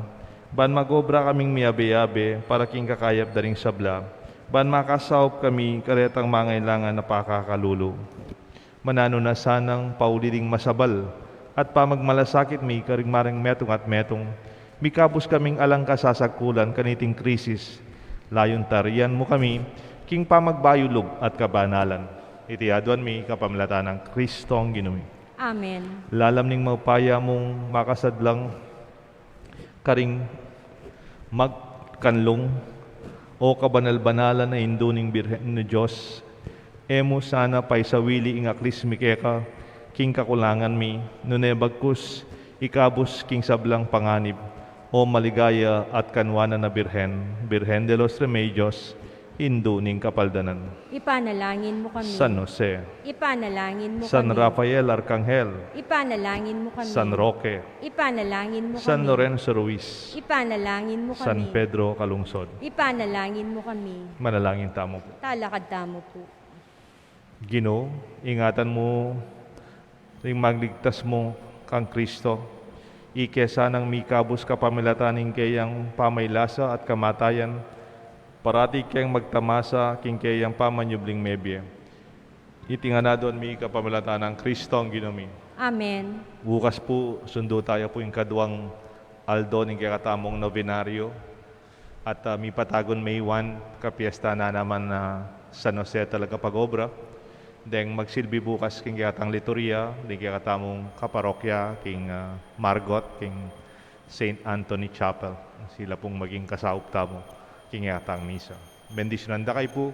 ban magobra kaming miyabe-yabe para king kakayap da ring sabla, ban makasaup kami karetang mangailangan a pakakalulu. Mananu na sanang pauli ding masabal at pamagmalasakit mi karing mareng metung at metung, mikabus kaming alang kasasagkulan kaniting krisis. Layun tarian mu kami king pamagbayulug at kabanalan. Iti aduan mi kapamilatan nang Kristong Ginu mi. Amen. Lalam ning maupaya mung makasadlang karing magkanlung, o kabanal-banalan a Indu ning Birhen ning Dios, e mu sana paisawili ing aklis mi keka king kakulangan mi, nune bagkus ikabus king sablang panganib, o maligaya at kanwanan a Birhen, Birhen de los Remedios, Indu ning Kapaldanan. Ipanalangin mu kami. San Jose. Ipanalangin mu San kami. Rafael Arkanghel. Ipanalangin mu kami. San Roque. Ipanalangin mu San kami. Lorenzo Ruiz. Ipanalangin mu kami. San Pedro Calungsod. Ipanalangin mu kami. Manalangin tamu pu. Talakad tamu pu. Ginu, ingatan mu ring magligtas mu kang Kristo, ike sanang mikabus kapamilatan ning keyang pamailasa at kamatayan, parati keng magtamasa king keyang pamanyubling mebie. Iti ngan aduan mi kapamilatan nang Kristong Ginu mi. Amen. Bukas pu, sundu taya pu ing kaduang aldo ning kekatamung nobenaryo. At, ah, mipatagun May one, kapiesta na naman na San Jose talaga pag-obra. Deng magsilbi bukas king kekatang liturya, deng kekatamung kaparokya, king, ah, Margot, king Saint Anthony Chapel. Sila pung maging kasaup tamu king kekatang misa. Bendisyunan da kayu pu,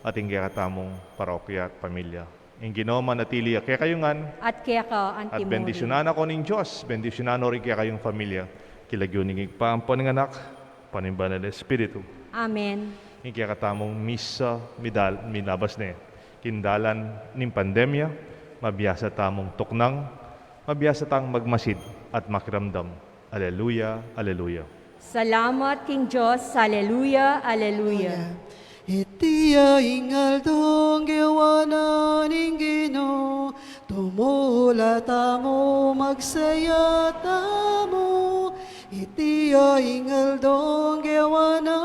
at ing kekatamung parokya at pamilya. Ing Ginu manatili ya kekayu ngan. At keka antimurin. At bendisyunan na kayu ning Dios, bendisyunan no ring kekayung pamilya. King lagyu ning Ibpa, ampo ning Anak, ampo ning Banal a Espiritu. Amen. Ing kekatamung misa midal-, milabas ne. King dalan ning pandemya, mabiasa tamung tuknang, mabiasa tang magmasid at makiramdam. Aleluya, aleluya. Salamat king Dios, aleluya, aleluya. Iti ya ing aldong gewa na ning Ginu, tumula tamu, magsaya tamu. Iti ya ing aldong gewa na